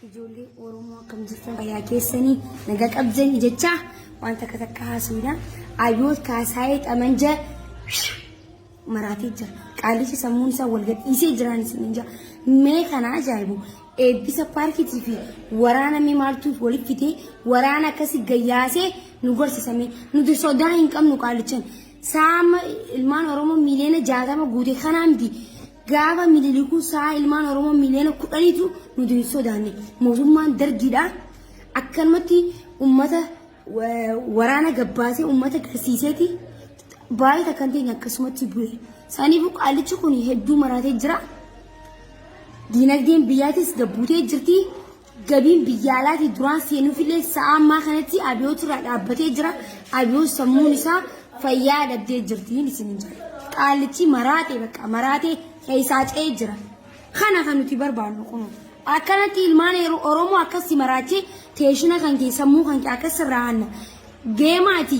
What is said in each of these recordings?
Ijoollee Oromoo, akkam jirtan? Fayyaa keessanii, nagaa qabdanii jecha waan takka takka haasawina. Abiyoot Kaasaayee xamanja maraatee jira. Qaalichi sammuun isaa wal gadhiisee jiraan isin jira. Mee kana ajaa'ibu, eebbisa paarkiitii fi waraana mee maaltu walitti fidee waraana akkasii gayyaasee nu gorsisame? Nuti sodaa hin qabnu qaalichan. Saama ilmaan Oromoo miiliyoona 60 guute kanaa miti. Gaafa Minilikuu sa'a ilmaan Oromoo miiliyoona 10tu nuti hin sodaanne. Mootummaan Dargiidha. Akkanumatti uummata waraana gabbaasee uummata garsiiseeti baay'ee takkan teenya akkasumatti bu'e. Saniifuu qaalichi kun hedduu maraatee jira. Diinagdeen biyyaatis gabbuutee jirti. Gabiin biyya alaatii duraan seenuufillee sa'a ammaa kanatti Abiyoot irraa dhaabbatee jira. Abiyoot sammuun isaa fayyaa dhabdee jirti isin hin jira. Qaalichi maraatee, bakka maraatee keessaa ce'ee jira. Kana kan nuti barbaannu kun. Akkanatti ilmaan Oromoo akkasi maraachee teeshina kan kee, sammuu kan kee akkas irraa hanna. Geemaati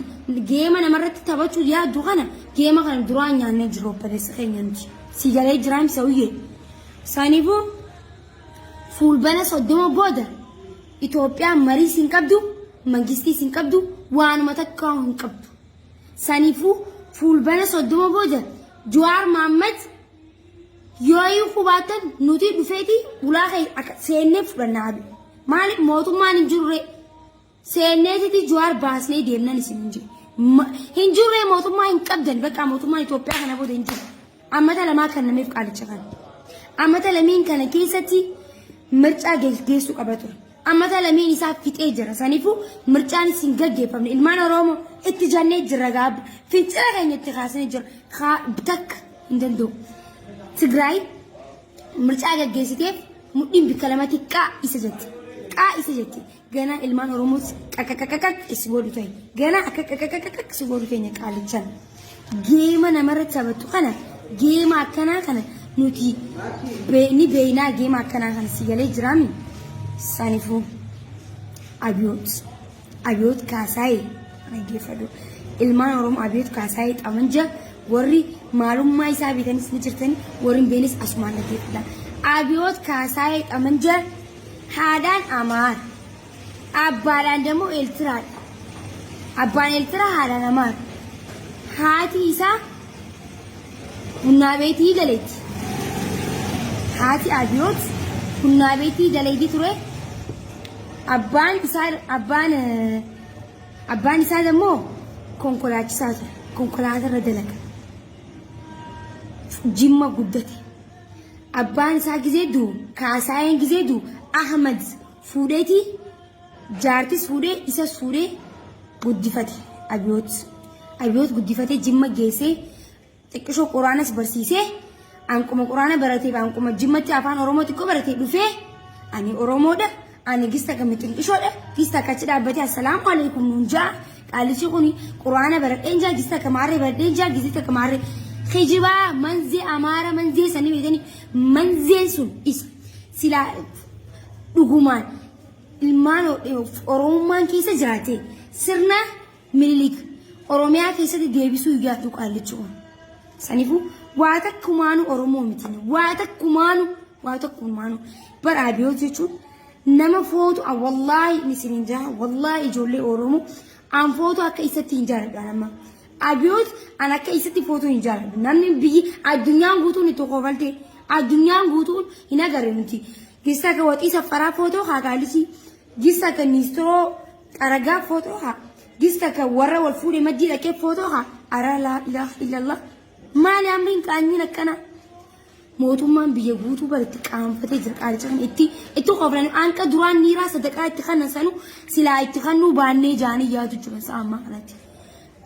geema namarratti taphachuu yaaddu kana, geema kana duraan nyaannee jiru obboleessa keenya nuti. Si galee jiraam sa'uyyee. Saniifuu Fuulbana 30 booda Itoophiyaan mariis hin qabdu, mangistiis hin qabdu, waanuma takkaa hin qabdu. Saniifuu Fuulbana 30 booda Jawaar Mahaammad yoo hiikuu baatan nuti dhufeeti ulaa kee akka seennee fudhannaa. Maaliif mootummaan hin jirre? Seenneetiti Jawaar baasnee deemnan isin hin jiru. Hin jirree, mootummaa hin qabdan, bakka mootummaan Itoophiyaa kana booda hin jiru. Ammata lamaa kan nameef qaalicha kana. Ammata lameen kana keessatti mircaa geggeessuu qaba ture. Ammata lameen isaa fixee jira. Saniifuu mircaan isin gaggeeffamne, ilmaan Oromoo itti jannee jirra gaabba. Fincila keenya itti kaasnee jira. Takka hin danda'u. Tigraay mircaa gaggeessiteef mudhiin bikka lamatti qaa isa jetti. Qaa isa jetti. Ganaa ilmaan Oromoos qaqaqaqaqaq si godhu ta'e. Ganaa akka qaqaqaqaq si godhu keenya qaalichan. Geema namarra taphattu kana, geema akkanaa kana nuti ni beeynaa, geema akkanaa kana si galee jiraami. Sanifuu Abiyoot. Abiyoot Kaasaayee dhaggeeffadhu. Ilmaan Oromoo, Abiyoot Kaasaayee xamanja warri maalummaa isaa beekanis ni jirtani, warri hin beeknes asumaan dhaggeeffadha. Abiyoot Kaasaayee xamanja haadhaan Amaara. Abbaadhaan ደግሞ Eertiraadha. Abbaan Eertiraa, haadhaan Amaara. Haati isaa Bunnaa beetii galeetti. Haati Abiyoot bunnaa beetii galeetii ture. Abbaan isaa abbaan isaa ደግሞ konkolaachisaa ture. Konkolaataa irra dalaga. Jimma guddate. Abbaan isaa gizee du'u, Kaasaayeen gizee du'u, Ahmad fuudheeti jaartis fuudhee isas fuudhee guddifate Abiyoot. Abiyoot guddifatee Jimma geessee xiqqishoo quraanas barsiisee, anquma quraana barateef anquma Jimmatti afaan Oromoo xiqqoo baratee dhufee, ani Oromoodha, ani gista kami xinqishoodha, gista akka achi dhaabbatee assalaamu alaikum nuun ja'a. Qaalichi kun quraana baradheen jaa, gista kamaarree baradheen jaa, gista kamaarree kijibaa manzee Amaara manzee sanii beekanii, manzeen sun isa silaa dhugumaan ilmaan Oromummaan keessa jiraate sirna Minilik Oromiyaa keessatti deebisuu yaadu qaalichi kun. Saniifuu waa takkumaanu Oromoo miti. Waa takkumaanu, waa takkumaanu. Bara Abiyoot jechuun nama footu, wallaahi isin hin jaa, wallaahi ijoollee Oromoo, an footu akka isatti hin jaaladhu amma. Abiyoot an akka isatti footu hin jaaladhu. Namni biyyi addunyaan guutuun itti kofalte, addunyaan guutuun hin agarre nuti. Gissa akka waxii saffaraa footoo haa qaalichi. Gissa akka niistiroo xaragaa footoo haa. Gissa akka warra wal fuudhe maddii dhaqee footoo haa. Ara laa ilaaha illallah. Maali amriin qaanyiin akkanaa? Mootummaan biyya guutuu bara itti qaanfatee jira qaalicha kana itti koflan anqa duraan niiraa sadaqaa itti kannan sanu silaa itti kannuu baannee jaanii yaadu jiran sa'a ammaa kanatti.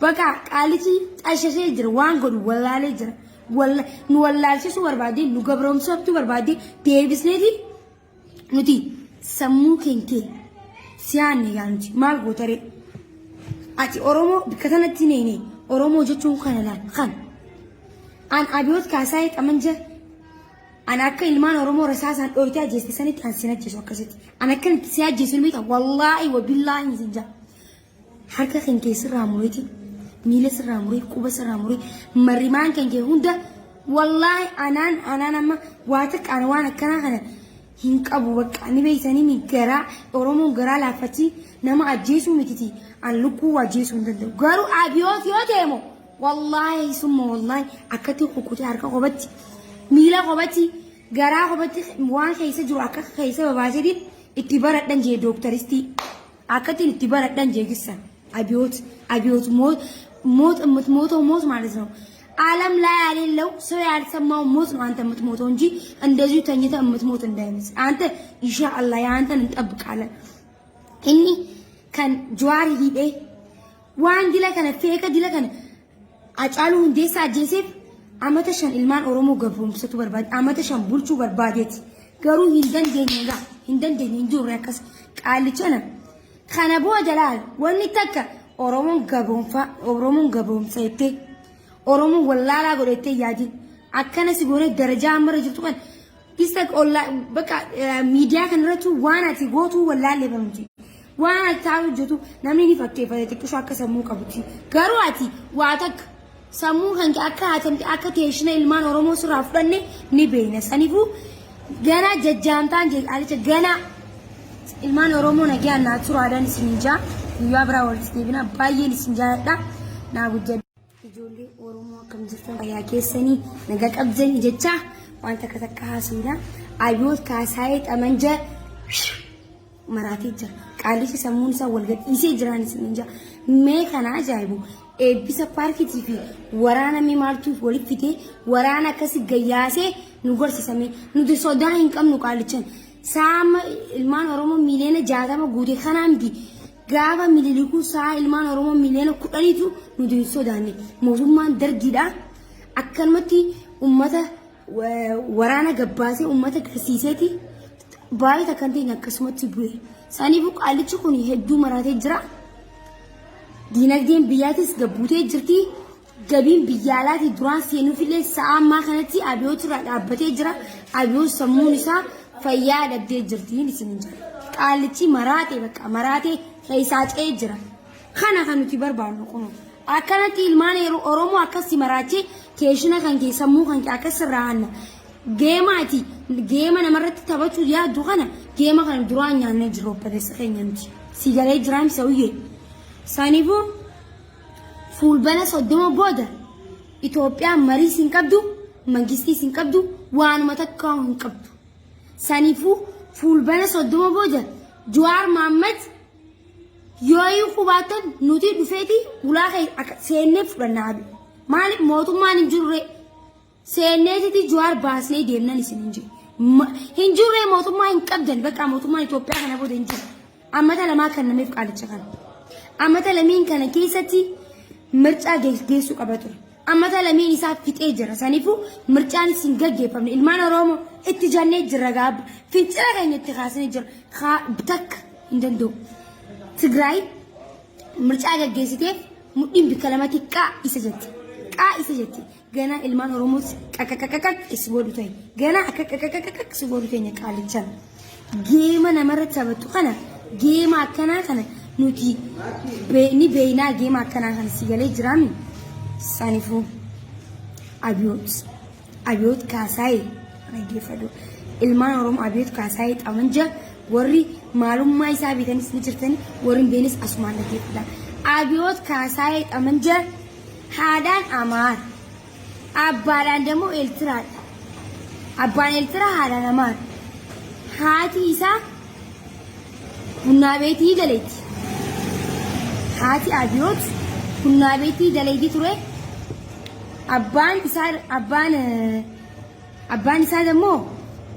Bakka qaalichi xashashee jira, waan godhu wallaalee jira. Nu wallaalchisuu barbaadee, nu gabroomsuu barbaadee, deebisneeti nuti sammuu keenya siyaanne yaa nuti maal gootaree? Ati Oromoo bikka sanatti neene, Oromoo jechuun kana laal kan. An Abiyoot Kaasaayee xamanja an akka ilmaan Oromoo rasaasaan dhooytee ajjeeste sanitti an sin ajjeesu akkasitti. An akkan itti si ajjeesu ni beekta, wallaahi wa billaahi sin jaa. Harka kan kee sirraa mureeti, miila sirraa muree, quba sirraa muree, marrimaan kan kee hunda, wallaahi anaan amma waa takka ana waan akkanaa kana Hin qabu bakka ni beeksanii mi garaa Oromoon garaa laaffatti nama ajjeesuu mititi an lukkuu ajjeesuu hin danda'u. Garuu abiyoot yoo ta'e moo wallaahi summa wallaahi akkatti kukkutee harka qobatti miila qobatti garaa qobatti waan keessa jiru akka keessa babaaseetiin itti baradhan jee dooktaristii akkattiin itti baradhan jee gissan አብዮት አብዮት ሞት የምትሞተው ሞት ማለት ነው። ዓለም ላይ ያሌለው ሰው ያልሰማው ሞት ነው አንተ የምትሞተው እንጂ እንደዚሁ ተኝተህ የምትሞት እንዳይመስል። አንተ ኢንሻአላህ የአንተን እንጠብቃለን። Inni kan Jawaar hidhee waan dila kana feeka dila kana Hacaaluu Hundeessaa ajjeeseef amata 5 ilmaan Oromoo gabroomsatu barbaade amata 5 bulchuu barbaadeeti. Garuu hin dandeenye egaa hin dandeenye hin jirre akkas qaallichana. Kana booda laal wanni takka Oromoon gabroomfaa Oromoon gabroomsa jettee Oromoon wallaalaa godhattee yaadin akkana si goonee darajaa ammarra jirtu kan isa ollaa bakka miidiyaa kanarratti waan ati gootuu wallaallee barumti. Waan ati taa'u hojjetu namni ni fakkeeffate xiqqishoo akka sammuu qabutti. Garuu ati waa takka sammuu kan kee akka hatamte akka teeshina ilmaan Oromoo sirraa fudhanne ni beekna. Saniifuu ganaa jajjaamtaan jedhe ganaa ilmaan Oromoo nagaan naa turaadhaan isin jaa guyyaa biraa walitti deebina baay'een isin jaalladha naa guddaa. Ijoollee Oromoo akkam jirtan fayyaa keessanii nagaa qabdanii jecha waan takka takka haasofna. Abiyoot Kaasaayee xamanja maraatee jira. Qaalichi sammuun isaa wal gadhiisee jiraan isin jaa. Mee kana ajaa'ibu eebbisa paarkiitii fi waraana mee maaltu walitti fitee waraana akkasi gayyaasee nu gorsisame nuti sodaa hin qabnu qaalichan. Saama ilmaan Oromoo miiliyoona 60 guute kanaa miti. Gaafa mililikuu sa'a ilmaan Oromoo miiliyoona 10tu nuti hin sodaanne. Mootummaan dargiidha. Akkanumatti uummata waraana gabbaasee uummata garsiiseeti baay'ee takkan ta'in akkasumatti bu'e. Saniifuu qaalichi kun hedduu maraatee jira. Diinagdeen biyyaatis gabbuutee jirti. Gabiin biyya alaatii duraan seenuufillee sa'a ammaa kanatti abiyoot irraa dhaabbatee jira. Abiyoot sammuun isaa fayyaa dhabdee jirti isin jira. Qaalichi maraatee bakka maraatee keessaa ce'ee jira. Kana kan nuti barbaannu kun. Akkanatti ilmaan Oromoo akkasi maraachee keeshina kan kee sammuu kan kee akkas irraa hanna. Geema ati geema namarratti taphachuu yaaddu kana geema kana duraan nyaannee jiru obboleessa keenya nuti. Si galee jiraam sawuyyee. Saniifuu fuulbana 30 booda Itoophiyaan mariis hin qabdu, mangistiis hin qabdu, waanuma takka hin qabdu. Saniifuu fuulbana 30 booda Jawaar Mahaammad yoo hiikuu baattan nuti dhufeeti ulaa seennee fudhannaa. Maaliif mootummaan hin jirre seenneetiti Jawaar baasnee deemnan isin hin jiru. Hin jirre mootummaa hin qabdan bakka mootummaan Itoophiyaa kana booda hin jiru. Ammata lamaa kan nameef qaalicha kana. Ammata lameen kana keessatti mircaa geessuu qaba ture. Ammata lameen isaa fixee jira. Saniifuu mircaan isin gaggeeffamne ilmaan Oromoo itti jannee jirra gaabba. Fincila keenya itti kaasnee jira. Takka hin danda'u. Tigraay mircaa gaggeessiteef mudhiin bikka lamatti qaa isa jetti. Qaa isa jetti. Ganaa ilmaan Oromoos qaqaqaqaqaq si godhu ta'e. Ganaa akka qaqaqaqaq si godhu keenya qaalichan. Geema namarratti taphattu kana geema akkanaa kana nuti ni beeynaa geema akkanaa kana si galee jiraami. Saniifuu Abiyoot Abiyoot Kaasaayee dhaggeeffadhu. Ilmaan Oromoo Abiyoot Kaasaayee xamanja warri maalummaa isaa beekanis ni jirtani warri hin beeknes asumaan dhaggeeffadha. Abiyoot Kaasaayee xamanja haadhaan Amaara. Abbaadhaan ደግሞ Eertiraadha. Abbaan Eertiraa haadhaan Amaara. Haati isaa bunnaa beetii daleetti. Haati Abiyoot bunnaa beetii daleetii ture. Abbaan isaa abbaan abbaan isaa ደግሞ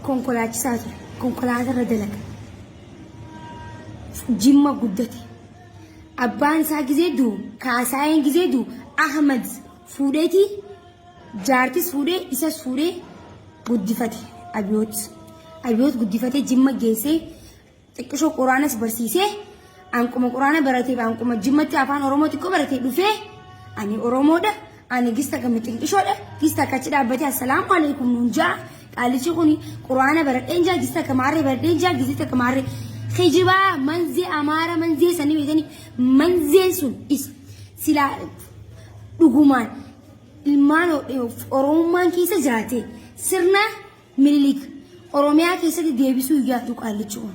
konkolaachisaa ture. Konkolaataa irra dalaga. Jimma guddate. Abbaan isaa gizee du'u Kaasaayeen gizee du'u Ahmad fuudheeti jaartis fuudhee isas fuudhee guddifate Abiyoot. Abiyoot guddifatee Jimma geessee xiqqishoo quraanas barsiisee anquma quraana barateef anquma Jimmatti afaan Oromoo xiqqoo baratee dhufee ani Oromoodha ani gista kami xiqqishoodha gista akka achi dhaabbatee assalaamu alaikum nuun jaa qaalichi kun quraana baradheen jaa gista kamaarree baradheen jaa gista kamaarree kijibaa manzee Amaara manzee sanii beekanii manzeen sun isa silaa dhugumaan ilmaan Oromummaan keessa jiraate sirna Minilik Oromiyaa keessatti deebisuu hin yaadu qaallichi kun.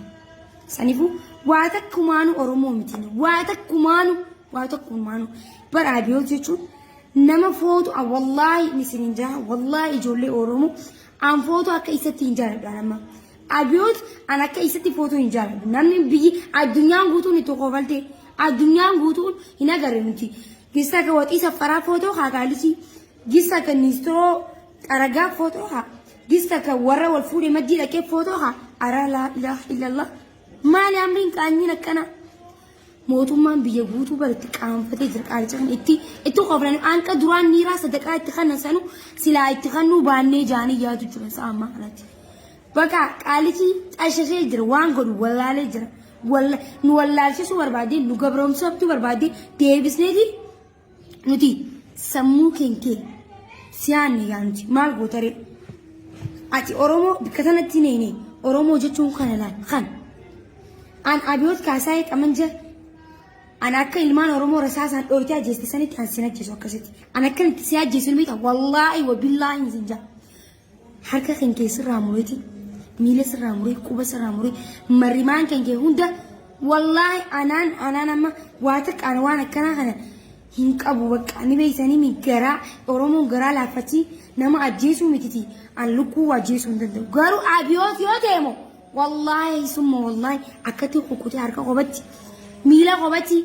Saniifuu waa takkumaanu Oromoo miti. Waa takkumaanu waa takkumaanu bara Abiyoot jechuun nama footu wallaahi isin hin jaa wallaahi ijoollee Oromoo an footu akka isatti hin jaaladhu an amma. Abiyoot an akka isatti footu hin jaaladhu. Namni biyyi addunyaan guutuun itti kofalte addunyaan guutuun hin agarre nuti. Gissa akka waxii saffaraa footoo haa qaalichi. Gissa akka niistiroo xaragaa footoo haa. Gissa akka warra wal fuudhe maddii dhaqee footoo haa. Araa laa ilaaha illallah. Maali amriin qaanyiin akkanaa? Mootummaan biyya guutuu bara itti qaanfatee jira qaalicha kana itti itti koflanii hanqa duraan niiraa sadaqaa itti kannan sanu silaa itti kannuu baannee jaanii yaadu jiran sa'a ammaa kanatti. Bakka qaalichi xashashee jira waan godhu wallaalee jira. Nu wallaalchisuu barbaadee nu gabroomsachuu barbaadee deebisneeti nuti sammuu keenya siyaanne yaa nuti maal gootaree. Ati Oromoo bakka sanatti neene Oromoo jechuun kana laal kan. An Abiyoot Kaasaayee Xamanja an akka ilmaan Oromoo rasaasaan dhooytee ajjeeste sanitti an sin ajjeesu akkasitti. An akkan itti si ajjeesu ni beekta wallaahi wa billaahi sin jaa. Harka kan kee sirraa mureeti miila sirraa muree quba sirraa muree marrimaan kan kee hunda wallaahi anaan anaan amma waa takka an waan akkanaa kana hin qabu bakka ni beeksanii mi garaa Oromoon garaa laaffachi nama ajjeesuu mititi an lukkuu ajjeesuu hin danda'u garuu Abiyoot yoo ta'e moo Wallaahi summa wallaahi akkatti kukkutee harka qobatti miila qobatti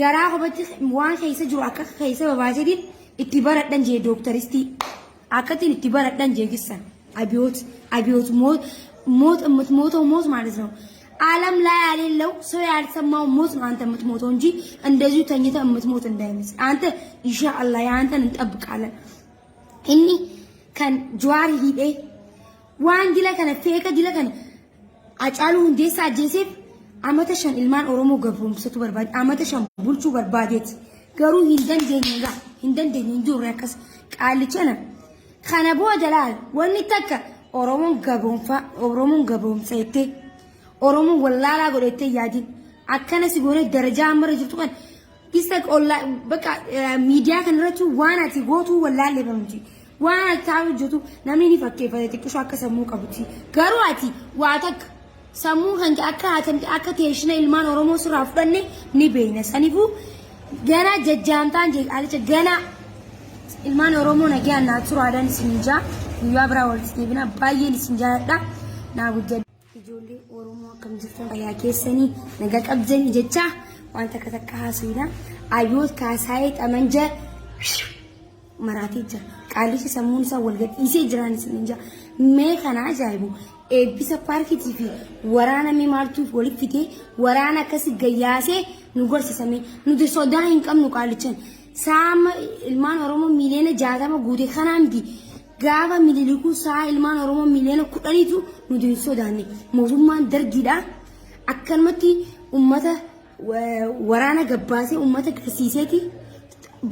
garaa qobatti waan keessa jiru akka keessa babaasetiin itti baradhan jee dooktaristii akkattiin itti baradhan jee gissan አብዮት አብዮት ሞት የምትሞተው ሞት ማለት ነው። ዓለም ላይ ያሌለው ሰው ያልሰማው ሞት ነው አንተ የምትሞተው እንጂ እንደዚሁ ተኝተህ የምትሞት እንዳይመስል። አንተ ኢንሻአላህ የአንተን እንጠብቃለን። Inni kan Jawaar hidhee waan dila kana feeka dila kana Hacaaluu Hundeessaa ajjeeseef amata 5 ilmaan Oromoo gabroomsatu barbaade amata 5 bulchuu barbaadeeti. Garuu hin dandeenye egaa hin dandeenye hin jirre akkas qaallichana. Kana booda laal wanni takka Oromoon gabroomfaa Oromoon gabroomsa jettee Oromoon wallaalaa godhettee yaadin akkana si goonee darajaa ammarra jirtu kan Isa ollaa bakka miidiyaa kanarratti waan ati gootuu wallaallee barumti. Waan ati taa'u hojjetu namni ni fakkeeffate xiqqishoo akka sammuu qabutti. Garuu ati waa takka sammuu kan kee akka hatamte akka teeshina ilmaan Oromoo sirraa fudhanne ni beekna. Saniifuu ganaa jajjaamtaan jee qaalicha ganaa ilmaan Oromoo nagaan naa turaadhaan isin jaa guyyaa biraa walitti deebina baay'een isin jaaladha naa guddadha. Ijoollee Oromoo akkam jirtan fayyaa keessanii nagaa qabdanii jecha waan takka takka haasofna. Abiyoot Kaasaayee Xamanja maraatee jira. Qaalichi sammuun isaa wal gadhiisee jiraan isin jira. Mee kana ajaa'ibu eebbisa paarkiitii fi waraana mee maaltu walitti fidee waraana akkasi gayyaasee nu gorsisame. Nuti sodaa hin qabnu qaalichan. Saama ilmaan Oromoo miiliyoona 60 guute kanaa miti. Gaafa Minilikuu sa'a ilmaan Oromoo miiliyoona 10tu nuti hin sodaanne. Mootummaan dargiidha. Akkanumatti uummata waraana gabbaasee uummata garsiiseeti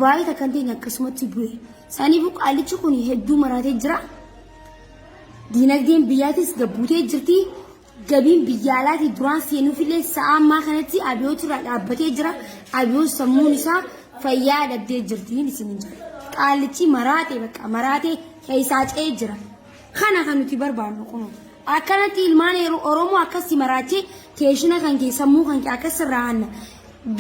baay'ee takka hin teenye akkasumatti bu'e. Saniifuu qaalichi kun hedduu maraatee jira. Diinagdeen biyyaatis gabbuutee jirti. Gabiin biyya alaatii duraan seenuufillee sa'a ammaa kanatti Abiyoot irraa dhaabbatee jira. Abiyoot sammuun isaa fayyaa dhabdee jirti isin hin jedhu. Qaallichi maraatee bakka maraatee keessaa ce'ee jira. Kana kan nuti barbaannu kunoo. Akkanatti ilmaan Oromoo akkasi maraachee teeshina kan kee sammuu kan kee akkas irraa hanna.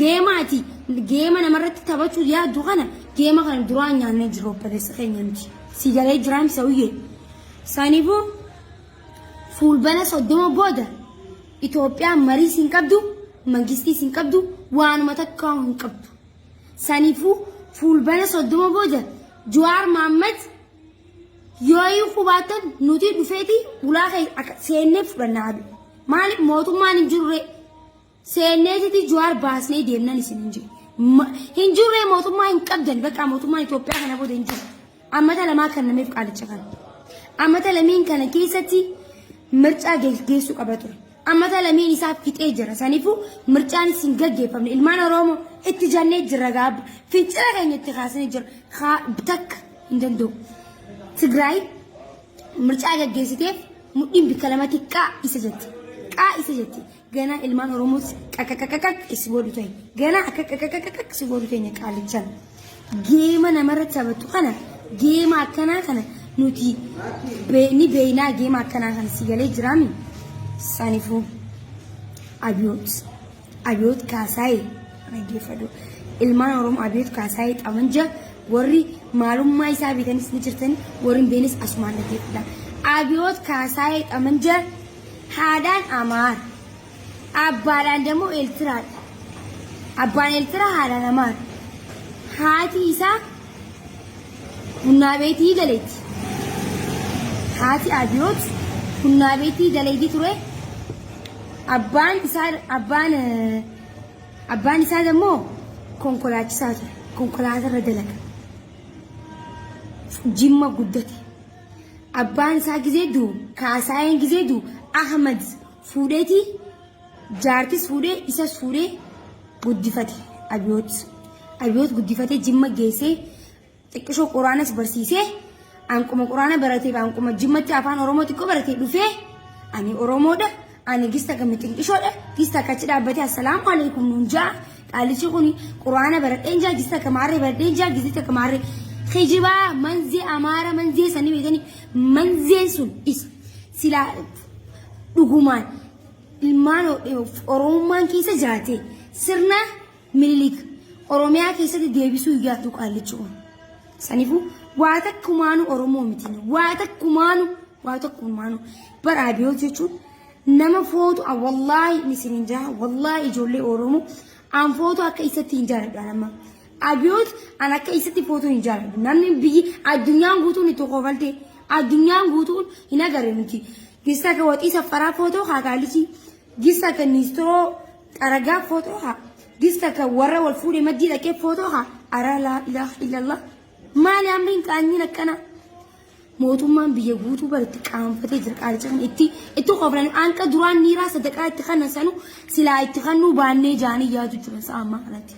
Geema ati geema namarratti taphachuu yaaddu kana geema kana duraan nyaannee jirra obboleessa keenya nuti. Si galee jiraam sawuyyee. Saniifuu Fuulbana 30 booda Itoophiyaan mariis hin qabdu, mangistiis hin qabdu, waanuma takkaa hin qabdu. Saniifuu fuulbana 30 booda Jawaar Mahaammad yoo hiikuu baattan nuti dhufeeti ulaa akka seennee fudhanna abi. Maaliif mootummaan hin jirre seenneetiti Jawaar baasnee deemnan isin hin jiru. Hin jirre mootummaa hin qabdan bakka mootummaan Itoophiyaa kana booda hin jiru. Amata lamaa kennameef qaalicha kana. Amata lameen kana keessatti mircaa geggeessuu qaba ture. Amata lameen isaa fixee jira. Saniifuu mircaan isin gaggeeffamne ilmaan Oromoo itti jannee jirra gaabba. Fincila keenya itti kaasnee jira. Takka hin danda'u. Tigraay mircaa gaggeessiteef mudhiin bikka lamatti qaa isa jetti. Qaa isa jetti. Ganaa ilmaan Oromoos qaqaqaqaqaq si godhu ta'e. Ganaa akka qaqaqaqaq si godhu keenya qaalichan. Geema namarra taphattu kana geema akkanaa kana Nuti ni beeynaa geema akkanaa kan si galee jiraami. Sanifuu Abiyoot Abiyoot Kaasaayee dhaggeeffadhu. Ilmaan Oromoo Abiyoot Kaasaayee Xamanja warri maalummaa isaa beekanis ni jirtan warri hin beeknes asumaan dhaggeeffadha. Abiyoot Kaasaayee Xamanja haadhaan Amaara. Abbaadhaan dammoo Eeltiraadha. Abbaan Eeltiraa haadhaan Amaara. Haati isaa Bunnaa beetii galeetti. Haati Abiyoot bunnaa beetii galeetii ture. Abbaan isaa abbaan abbaan isaa immoo konkolaachisaa ture. Konkolaataa irra dalaga. Jimma guddate. Abbaan isaa gizee du'u Kaasaayeen gizee du'u Ahmad fuudheeti jaartis fuudhee isas fuudhee guddifate Abiyoot. Abiyoot guddifatee Jimma geessee xiqqishoo quraanas barsiisee anquma quraana barateef anquma Jimmatti afaan Oromoo xiqqoo baratee dhufee ani Oromoodha ani gista gami xinqishoodha gista akka achi dhaabbatee assalaamu alaikum nuun ja'a qaalichi kun quraana baradheen jaa gista akka maarree baradheen jaa gista akka maarree kijibaa manzee amaara manzee sanii beekanii manzeen sun isa silaa dhugumaan ilmaan Oromummaan keessa jiraate sirna Minilik Oromiyaa keessatti deebisuu hin yaaddu qaallichi kun. Saniifuu waa takkumaanu Oromoo miti. Waa takkumaanu waa takkumaanu bara Abiyoot jechuun nama footu wallaahi inni isin hin jaa wallaahi ijoollee Oromoo an footu akka isatti hin jaaladhu an amma. Abiyoot an akka isatti footu hin jaaladhu. Namni biyyi addunyaan guutuun itti kofalte addunyaan guutuun hin agarre nuti. Gissa akka waxii saffaraa footoo haa qaalichi. Gissa akka niistiroo xaragaa footoo haa. Gissa akka warra wal fuudhe maddii dhaqee footoo haa. Araa laa ilaaha illallah. Maali amriin qaanyiin akkana. Mootummaan biyya guutuu bara itti qaanfatee jira qaalicha kana itti itti koflan anqa duraan niiraa sadaqaa itti kannan sanu silaa itti kannuu baannee jaanii yaadu jiran sa'a ammaa kanatti.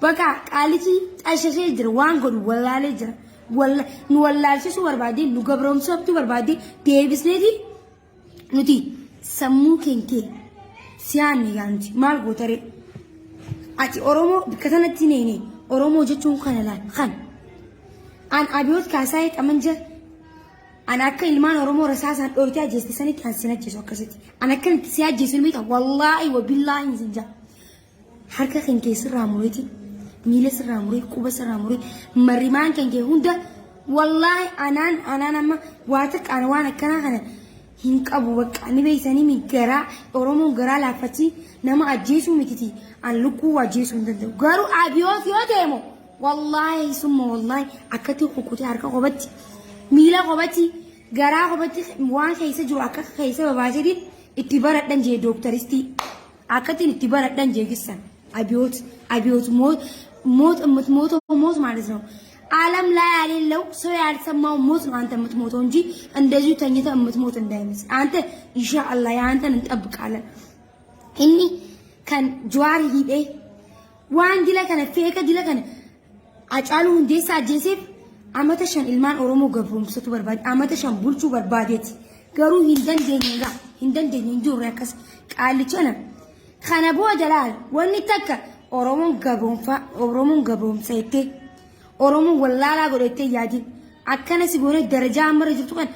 Baqa qaalichi xashashee jira waan godhu wallaalee jira. Nu wallaalchisuu barbaadee nu gabroomsuu barbaadee deebisneeti nuti sammuu kenkee siyaanne yaa nuti maal gootaree ati Oromoo bikka sanatti neene Oromoo jechuun kana laal kan an Abiyoot Kaasaayee Xamanja an akka ilmaan Oromoo rasaasaan dhooytee ajjeeste sanitti an sin ajjeesu akkasitti an akka itti si ajjeesu ni beekta wallaahi wabillaahi sin jaa Harka kan kee sirraa mureeti, miila sirraa muree, quba sirraa muree, marrimaan kan kee hunda wallaahi anaan anaan amma waa takka ana waan akkanaa kana hin qabu bakka ni beeksanii mi garaa Oromoon garaa laaffatti nama ajjeesuu mititi an lukkuu ajjeesuu hin danda'u garuu abiyoot yoo deemu wallaahi summa wallaahi akkatti kukkutee harka qobatti miila qobatti garaa qobatti waan keessa jiru akka keessa babaaseetiin itti baradhan jee dooktaristii. Akkatiin itti baradhan jeegissan አብዮት አብዮት ሞት የምትሞተው ሞት ማለት ነው። ዓለም ላይ ያሌለው ሰው ያልሰማው ሞት ነው አንተ የምትሞተው እንጂ እንደዚሁ ተኝተህ የምትሞት እንዳይመስል። አንተ ኢንሻአላህ የአንተን እንጠብቃለን። Inni kan Jawaar hidhee waan dila kana feeka dila kana Hacaaluu Hundeessaa ajjeeseef amata 5 ilmaan Oromoo gabroomsatu barbaade amata 5 bulchuu barbaadeeti. Garuu hin dandeenye egaa hin dandeenye hin jirre akkas qaallichana. Kana booda laal wanni takka Oromoon gabroomfaa Oromoon gabroomsa jettee Oromoon wallaalaa godhattee yaadin akkana si goonee darajaa ammarra jirtu kan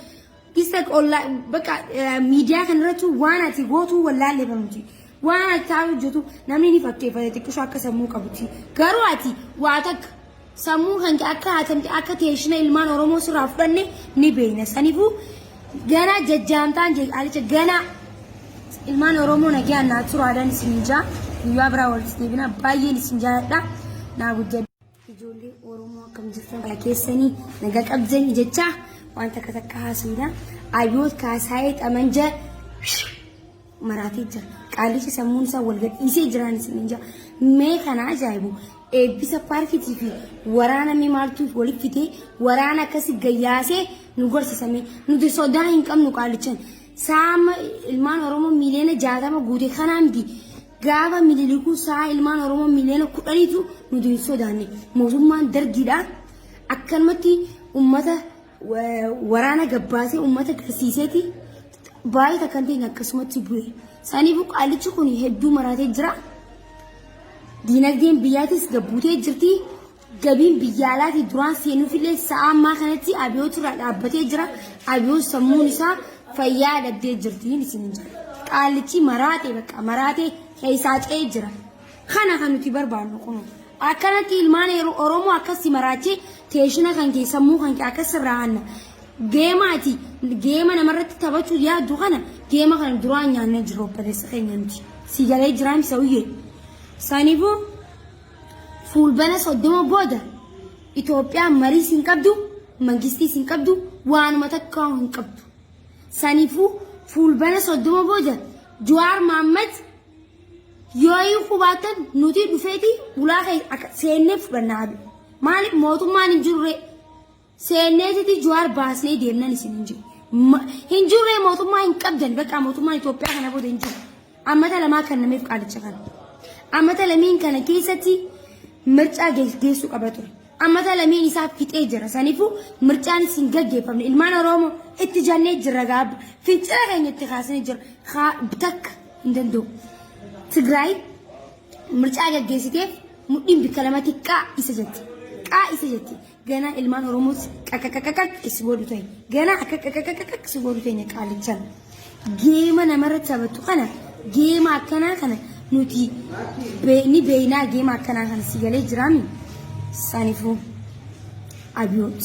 Isa ollaa bakka miidiyaa kanarratti waan ati gootu wallaallee barumti. Waan ati taa'u hojjetu namni ni fakkeeffata xiqqisho akka sammuu qabutti. Garuu ati waa takka sammuu kan kee akka hatamte akka teeshina ilmaan Oromoo sirraa fudhanne ni beekna. Saniifuu ganaa jajjaamtaan jee qaalicha ganaa ilmaan Oromoo nagaan naa turaadhaan isin jaa guyyaa biraa walitti deebina baay'een isin jaaladha naa guddadha. Ijoollee Oromoo akkam jirtan fayyaa keessanii nagaa qabdanii jecha waan takka takka haasofna. Abiyoot Kaasaayee Xamanja maraatee jira. Qaalichi sammuun isaa wal gadhiisee jiraan isin jira. Mee kana ajaa'ibu eebbisa paarkiitii fi waraana mee maaltu walitti fitee waraana akkasi gayyaasee nu gorsisame. Nuti sodaa hin qabnu qaalichan. Saama ilmaan Oromoo miiliyoona 60 guute kanaa miti. Gaafa mililikuu sa'a ilmaan Oromoo miiliyoona 10tu nuti hin sodaanne. Mootummaan dargiidha. Akkanumatti ummata waraana gabbaasee ummata garsiiseeti baay'ee takka hin ta'in akkasumatti bu'e. Saniifuu qaalichi kun hedduu maraatee jira. Diinagdeen biyyaatis gabbuutee jirti. Gabiin biyya alaatii duraan seenuufillee sa'a ammaa kanatti Abiyoot irraa dhaabbatee jira. Abiyoot sammuun isaa fayyaa dhabdee jirti isin hin jedhu. Qaallichi maraatee bakka maraatee keessaa ce'ee jira. Kana kan nuti barbaannu kun. Akkanatti ilmaan Oromoo akkasi maraachee teeshina kan kee sammuu kan kee akkas irraa hanna. Geema ati geema namarratti taphachuu yaaddu kana geema kana duraan nyaannee jirra obboleessa keenya nuti. Si galee jiraam sawuyyee. Saniifuu Fuulbana 30 booda Itoophiyaan mariis hin qabdu, mangistiis hin qabdu, waanuma takkaa hin qabdu. Saniifuu fuulbana 30 booda Jawaar Mahaammad yoo hiikuu baattan nuti dhufeeti ulaa akka seennee fudhannaa. Maaliif mootummaan hin jirre? Seenneetiti Jawaar baasnee deemnan isin hin jiru. Hin jirree mootummaa hin qabdan bakka mootummaan Itoophiyaa kana booda hin jiru. Ammata lamaa kan nameef qaalicha kana. Ammata lamiin kana keessatti mircaa geessuu qaba ture. Ammata lamiin isaa fixee jira. Saniifuu mircaan isin gaggeeffamne ilmaan Oromoo itti jannee jirra gaabba. Fincila keenya itti kaasnee jira. Takka hin danda'u. Tigraay mircaa gaggeessiteef mudhiin bikka lamatti qaa isa jetti. Qaa isa jetti. Ganaa ilmaan Oromoos qaqaqaqaqaq si godhu ta'e. Ganaa akka qaqaqaqaq si godhu ta'e qaalichan. Geema namarra taphattu kana geema akkanaa kana nuti ni beeynaa geema akkanaa kana si galee jiraami. Sanifuu Abiyoot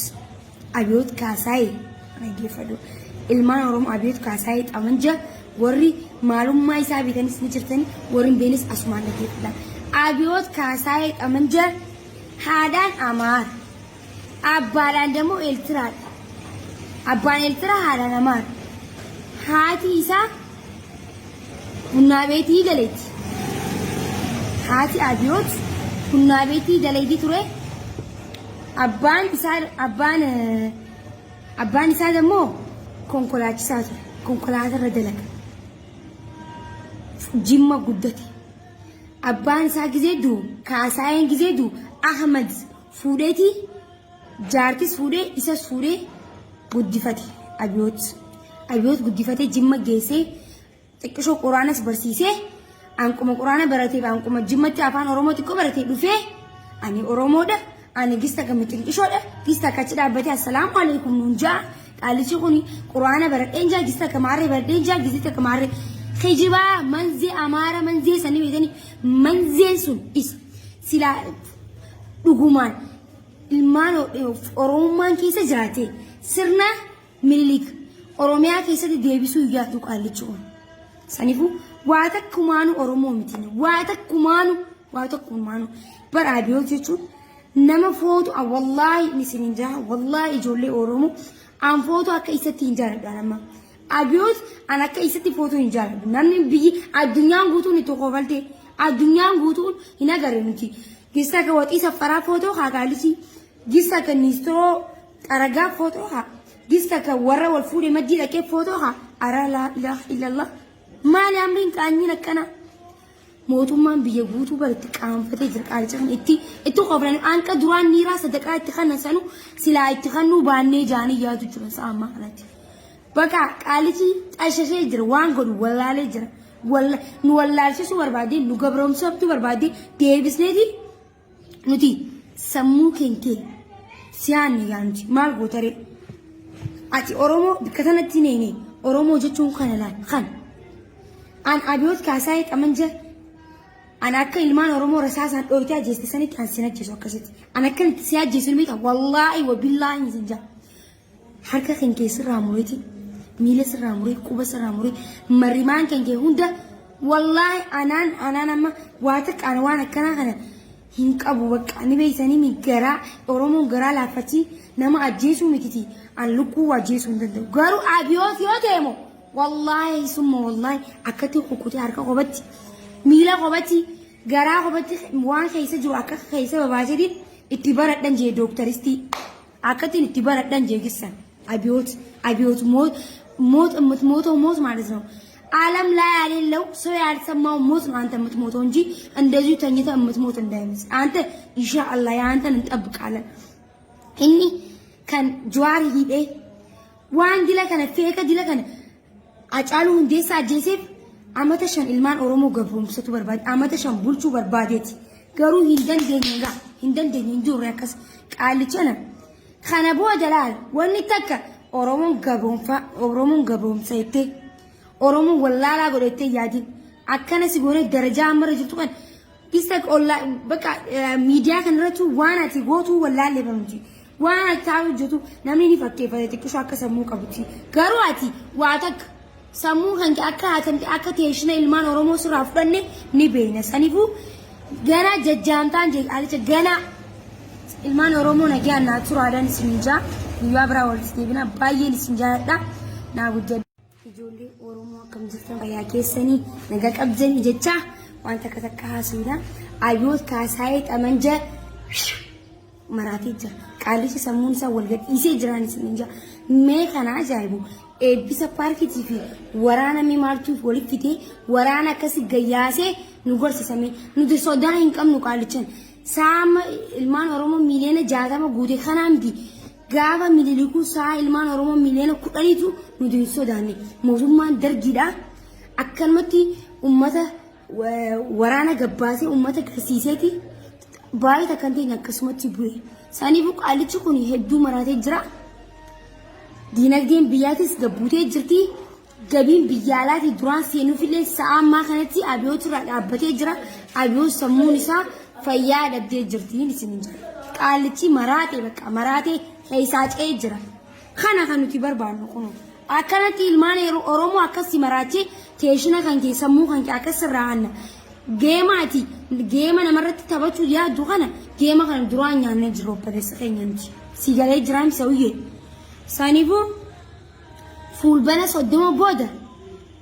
Abiyoot Kaasaayee dhaggeeffadhu. Ilmaan Oromoo Abiyoot Kaasaayee Xamanja warri maalummaa isaa beekanis ni jirtani warri hin beeknes asumaan dhaggeeffadha. Abiyoot Kaasaayee Xamanja Haadhaan Amaara. Abbaadhaan dammoo Eeltiraadha. Abbaan Eeltiraa haadhaan Amaara. Haati isaa Bunnaa beetii galeetti. Haati Abiyoot bunnaa beetii daleetii ture. Abbaan isaa abbaan abbaan isaa dammoo konkolaachisaa ture. Konkolaataa irra dalaga. Jimma guddate. Abbaan isaa gizee du'u Kaasaayeen gizee du'u Ahmad fuudheeti jaartis fuudhee isas fuudhee guddifate Abiyoot. Abiyoot guddifatee Jimma geessee xiqqishoo quraanas barsiisee anquma quraana barateef anquma Jimmatti afaan Oromoo xiqqoo baratee dhufee ani Oromoodha ani gista kami xinqishoodha gista akka achi dhaabbatee assalaamu alaikum nuun ja'a Qaalichi kun quraana baradheen jaa gista akka maarree baradheen jaa gizita akka maarree kijibaa manzee amaara manzee sanii beekanii manzeen sun isa silaa dhugumaan ilmaan oromummaan keessa jiraate sirna Minilik Oromiyaa keessatti deebisuu yaadu qaalichi kun. Saniifuu waa takkumaanu Oromoo miti waa takkumaanu waa takkumaanu bara abiyoot jechuun Nama footu an wallaahi inni isin hin jaa wallaahi ijoollee Oromoo an footu akka isatti hin jaaladhu an amma. Abiyoot an akka isatti footu hin jaaladhu. Namni biyyi addunyaan guutuun itti kofalte addunyaan guutuun hin agarre nuti. Gissa akka waxii saffaraa footoo haa kaalisii. Gissa akka niistiroo xaragaa footoo haa. Gissa akka warra wal fuudhe maddii dhaqee footoo haa. Araa laa ilaaha illallah. Maali amriin qaanyiin akkanaa? Mootummaan biyya guutuu bara itti qaanfatee jira qaalicha kana itti itti koflanii hanqa duraan niiraa sadaqaa itti kannan sanu silaa itti kannuu baannee jaanii yaadu jiran sa'a ammaa kanatti. Bakka qaalichi xashashee jira waan godhu wallaalee jira. Nu wallaalchisuu barbaadee nu gabroomsuu barbaadee deebisneeti nuti sammuu keenya siyaanne yaa nuti maal gootaree. Ati Oromoo bikka sanatti neene Oromoo jechuun kana laal kana. An Abiyoot Kaasaayee Xamanja an akka ilmaan Oromoo rasaasaan dhooytee ajjeeste sanitti an sin ajjeesu akkasitti. An akka itti si ajjeesu ni beekta wallaahi wa billaahi sin jaa. Harka kan kee sirraa mureeti miila sirraa muree quba sirraa muree marrimaan kan kee hunda wallaahi anaan anaan amma waa takka ana waan akkanaa kana hin qabu bakka ni beeksanii mi garaa Oromoon garaa laaffachi nama ajjeesuu mititi an lukkuu ajjeesuu hin danda'u garuu abiyoot yoo ta'e moo Wallaahi summa wallaahi akkatti kukkutee harka qobatti miila qobatti garaa qobatti waan keessa jiru akka keessa babaasetiin itti baradhan jee dooktaristii akkattiin itti baradhan jee gissan abiyoot abiyoot ሞት የምትሞተው ሞት ማለት ነው። ዓለም ላይ ያሌለው ሰው ያልሰማው ሞት ነው አንተ የምትሞተው እንጂ እንደዚሁ ተኝተህ የምትሞት እንዳይመስል። አንተ ኢንሻአላህ የአንተን እንጠብቃለን። Inni kan Jawaar hidhee waan dila kana feeka dila kana Hacaaluu Hundeessaa ajjeeseef amata 5 ilmaan Oromoo gabroomsatu barbaade amata 5 bulchuu barbaadeeti. Garuu hin dandeenye egaa. Hin dandeenye hin jirre akkas qaallichana. Kana booda laal wanni takka Oromoon gabroonfaa Oromoon gabroomsa jettee Oromoon wallaalaa godhettee yaadin akkana si goonee darajaa ammarra jirtu kan Isa ollaa bakka miidiyaa kanarratti waan ati gootuu wallaallee barumti. Waan ati taa'u hojjetu namni ni fakkeeffate xiqqishoo akka sammuu qabutti. Garuu ati waa takka sammuu kan kee akka haatamte akka teeshina ilmaan Oromoo sirraa fudhanne ni beekna. Saniifuu ganaa jajjaamtaan jee qaalicha ganaa ilmaan Oromoo nagaan naa turaadhaan isin jaa guyyaa biraa walitti deebina baay'een isin jaaladha naa guddadha. Ijoollee Oromoo akkam jirtan fayyaa keessanii nagaa qabdanii jecha waan takka takka haasofna. Abiyoot Kaasaayee Xamanja maraatee jira. Qaalichi sammuun isaa wal gadhiisee jiraan isin jira. Mee kana ajaa'ibu eebbisa paarkiitii fi waraana mee maaltuuf walitti fidee waraana akkasi gayyaasee nu gorsisame. Nuti sodaa hin qabnu qaalichan. Saama ilmaan Oromoo miiliyoona 60 guute kanaa miti. Gaafa Minilikuu sa'a ilmaan Oromoo miiliyoona 10tu nuti hin sodaanne. Mootummaan dargiidha. Akkanumatti uummata waraana gabbaasee uummata garsiiseeti baay'ee takkan teenya akkasumatti bu'e. Saniifuu qaalichi kun hedduu maraatee jira. Diinagdeen biyyaatis gabbuutee jirti. Gabiin biyya alaatii duraan seenuufillee sa'a ammaa kanatti Abiyoot irraa dhaabbatee jira. Abiyoot sammuun isaa fayyaa dhabdee jirti isin hin jira. Qaallichi maraatee bakka maraatee keessaa ce'ee jira. Kana kan nuti barbaannu kun. Akkanatti ilmaan Oromoo akkasii maraachee teeshina kan kee sammuu kan kee akkas irraa hanna. Geema ati geema namarratti taphachuu yaaddu kana geema kana duraan nyaannee jirru obboleessa keenya nuti. Si galee jiraam sawuyyee. Saniifuu Fuulbana 30 booda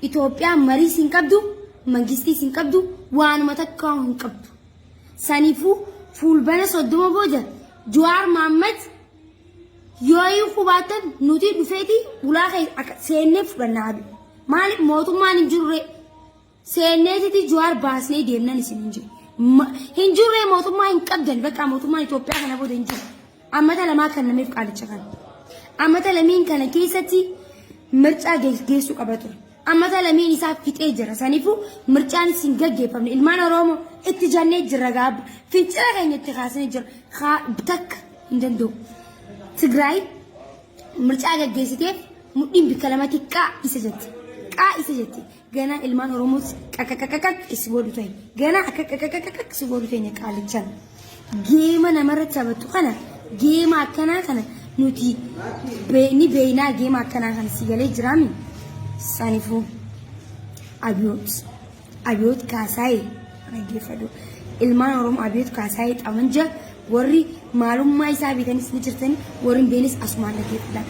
Itoophiyaan mariis hin qabdu, mangistiis hin qabdu, waanuma takkaa hin qabdu. Saniifuu fuulbana 30 booda Jawaar Mahaammad yoo hiikuu baattan nuti dhufeeti ulaa keessa seennee fudhannaa. Maaliif mootummaan hin jirre? Seenneetiti Jawaar baasnee deemnan isin hin jiru. Hin jirree mootummaa hin qabdan bakka mootummaan Itoophiyaa kana booda hin jiru. Ammata lamaa kan nameef qaalicha kana. Ammata lamiin kana keessatti mircaa geessuu qaba ture. Ammata lamiin isaa fixee jira. Saniifuu mircaan isin gaggeeffamne ilmaan Oromoo itti jannee jirra gaabba. Fincila keenya itti kaasnee jira. Takka hin danda'u. Tigraay mircaa gaggeessiteef mudhiin bikka lamatti qaa isa jetti. Qaa isa jetti. Ganaa ilmaan Oromoos qaqaqaqaqaq si godhu ta'e. Ganaa akka qaqaqaqaq si godhu teenya qaalichan. Geema namarra taphattu kana geema akkanaa kana nuti ni beeynaa geema akkanaa kana si galee jiraami. Sanifuu Abiyoot Abiyoot Kaasaayee dhaggeeffadhu. Ilmaan Oromoo Abiyoot Kaasaayee Xamanja warri maalummaa isaa beekanis ni jirtani warri hin beeknes asumaan dhaggeeffadha.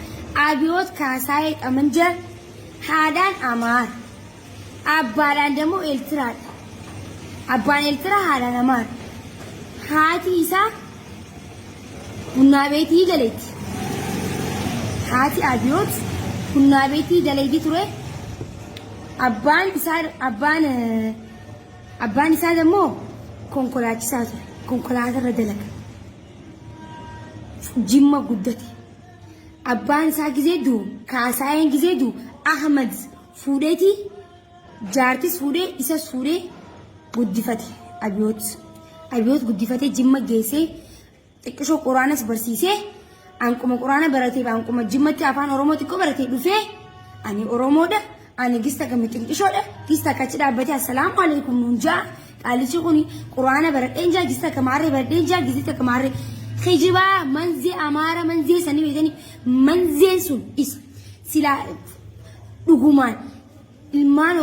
Abiyoot Kaasaayee Xamanja Haadhaan Amaara. Abbaadhaan dammoo Eeltiraadha. Abbaan Eeltiraa haadhaan Amaara. Haati isaa Bunnaa Beetii galeetti. Haati Abiyoot Bunnaa Beetii galeetii ture. Abbaan isaa abbaan abbaan isaa dammoo konkolaachisaa ture. Konkolaatarra dalaga. Jimma guddate. Abbaan isaa gizee du'u Kaasaayeen gizee du'u Ahmad fuudheeti jaartis fuudhee isas fuudhee guddifate Abiyoot. Abiyoot guddifatee Jimma geessee xiqqishoo quraanas barsiisee anquma quraana barateef anquma Jimmatti afaan Oromoo xiqqoo baratee dhufee ani Oromoodha ani gista kami xinqishoodha gista akka achi dhaabbatee assalaamu alaikum nuun ja'a Qaalichi kun quraana baradheen jaa gista akka maarree baradheen jaa gista akka maarree kijibaa manzee amaara manzee sanii beekanii manzeen sun isa silaa dhugumaan ilmaan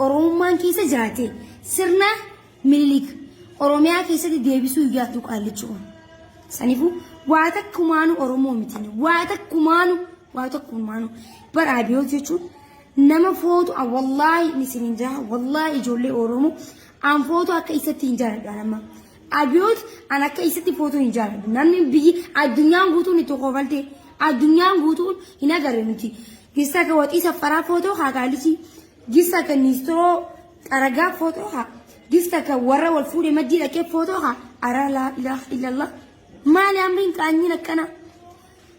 oromummaan keessa jiraate sirna Minilik Oromiyaa keessatti deebisuu yaadu qaalichi kun. Saniifuu waa takkumaanu Oromoo miti waa takkumaanu waa takkumaanu bara Abiyoot jechuun Nama footu an wallaahi inni isin hin jaa wallaahi ijoollee Oromoo an footu akka isatti hin jaaladhu an amma. Abiyoot an akka isatti footu hin jaaladhu. Namni biyyi addunyaan guutuun itti kofalte addunyaan guutuun hin agarre nuti. Gissa akka waxii saffaraa footoo haa qaalichi. Gissa akka niistiroo xaragaa footoo haa. Gissa akka warra wal fuudhe maddii dhaqee footoo haa. Araa laa ilaaha illallah. Maali amriin qaanyiin akkanaa?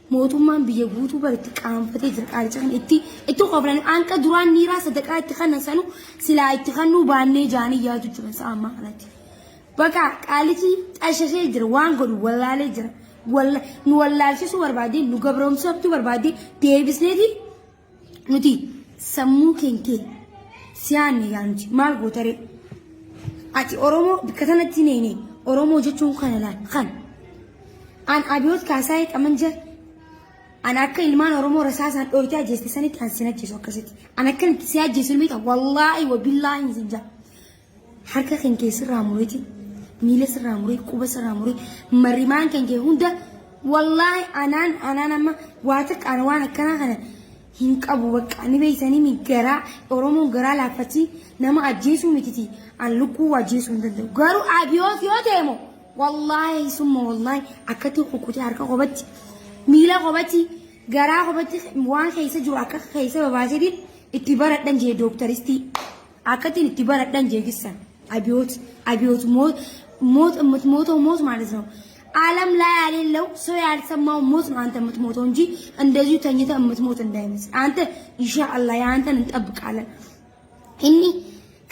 Mootummaan biyya guutuu bar itti qaanfatee jira qaalicha kana itti itti qoflan anqa duraan niiraa sadaqaa itti kannan sanu silaa itti kannuu baannee jaanii yaadu jiran sa'a ammaa kanatti. Bakka qaalichi xashashee jira, waan godhu wallaalee jira. Nu wallaalchisuu barbaadee, nu gabroomsuu barbaadee, deebisneeti nuti sammuu keenya siyaanne yaa nuti maal gootaree? Ati Oromoo bakka sanatti neene Oromoo jechuun kana laal kan. An Abiyoot Kaasaayee Xamanja an akka ilmaan Oromoo rasaasaan dhooytee ajjeeste sanitti an sin ajjeesu akkasitti. An akka itti si ajjeesu ni beekta, wallaahi wa billaahi sin jaa. Harka kan kee sirraa mureeti, miila sirraa muree, quba sirraa muree, marrimaan kan kee hunda, wallaahi anaan amma waa takka ana waan akkanaa kana hin qabu. Bakka ni beeksanii mi garaa Oromoon garaa laaffatti nama ajjeesuu mititi, an lukkuu ajjeesuu hin danda'u. Garuu Abiyoot yoo ta'e moo, wallaahi summa wallaahi, akkatti kukkutee harka qobatti, miila qobatti, garaa qobatti, waan keessa jiru akka keessa babaaseetiin itti baradhan jee, dooktaristii akkatiin itti baradhan jee gissan. አብዮት አብዮት ሞት የምትሞተው ሞት ማለት ነው። ዓለም ላይ ያሌለው ሰው ያልሰማው ሞት ነው አንተ የምትሞተው እንጂ እንደዚሁ ተኝተህ የምትሞት እንዳይመስል። አንተ ኢንሻአላህ የአንተን እንጠብቃለን። Inni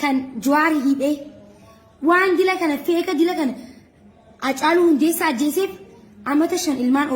kan Jawaar hidhee waan dila kana feeka dila kana Hacaaluu Hundeessaa ajjeeseef amata 5 ilmaan